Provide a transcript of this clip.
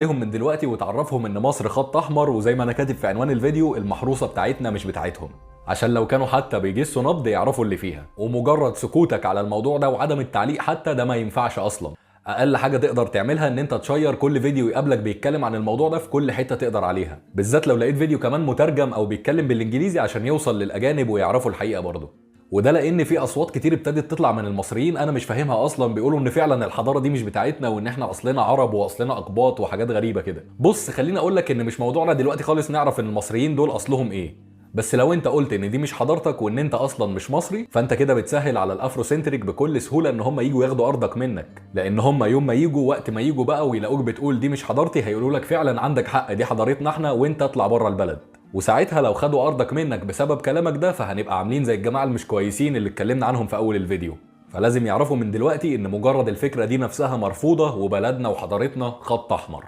من دلوقتي وتعرفهم ان مصر خط احمر، وزي ما انا كاتب في عنوان الفيديو المحروسة بتاعتنا مش بتاعتهم، عشان لو كانوا حتى بيجسوا نبض يعرفوا اللي فيها. ومجرد سكوتك على الموضوع ده وعدم التعليق حتى ده ما ينفعش اصلا. اقل حاجة تقدر تعملها ان انت تشير كل فيديو يقابلك بيتكلم عن الموضوع ده في كل حتة تقدر عليها، بالذات لو لقيت فيديو كمان مترجم او بيتكلم بالانجليزي عشان يوصل للاجانب ويعرفوا الحقيقة برضه. وده لان في اصوات كتير ابتدت تطلع من المصريين انا مش فاهمها اصلا، بيقولوا ان فعلا الحضارة دي مش بتاعتنا وان احنا اصلنا عرب واصلنا اقباط وحاجات غريبة كده. بص خليني اقول لك ان مش موضوعنا دلوقتي خالص نعرف ان المصريين دول اصلهم ايه، بس لو انت قلت ان دي مش حضارتك وان انت اصلا مش مصري، فانت كده بتسهل على ال Afrocentric بكل سهولة ان هم يجوا ياخدوا ارضك منك، لان هم يوم ما يجوا وقت ما يجوا بقى ويلاقوك بتقول دي مش حضارتي هيقولوا لك فعلا عندك حق دي حضارتنا احنا وانت اطلع بره البلد. وساعتها لو خدوا ارضك منك بسبب كلامك ده فهنبقى عاملين زي الجماعة المش كويسين اللي اتكلمنا عنهم في اول الفيديو. فلازم يعرفوا من دلوقتي ان مجرد الفكرة دي نفسها مرفوضة، وبلدنا وحضارتنا خط احمر.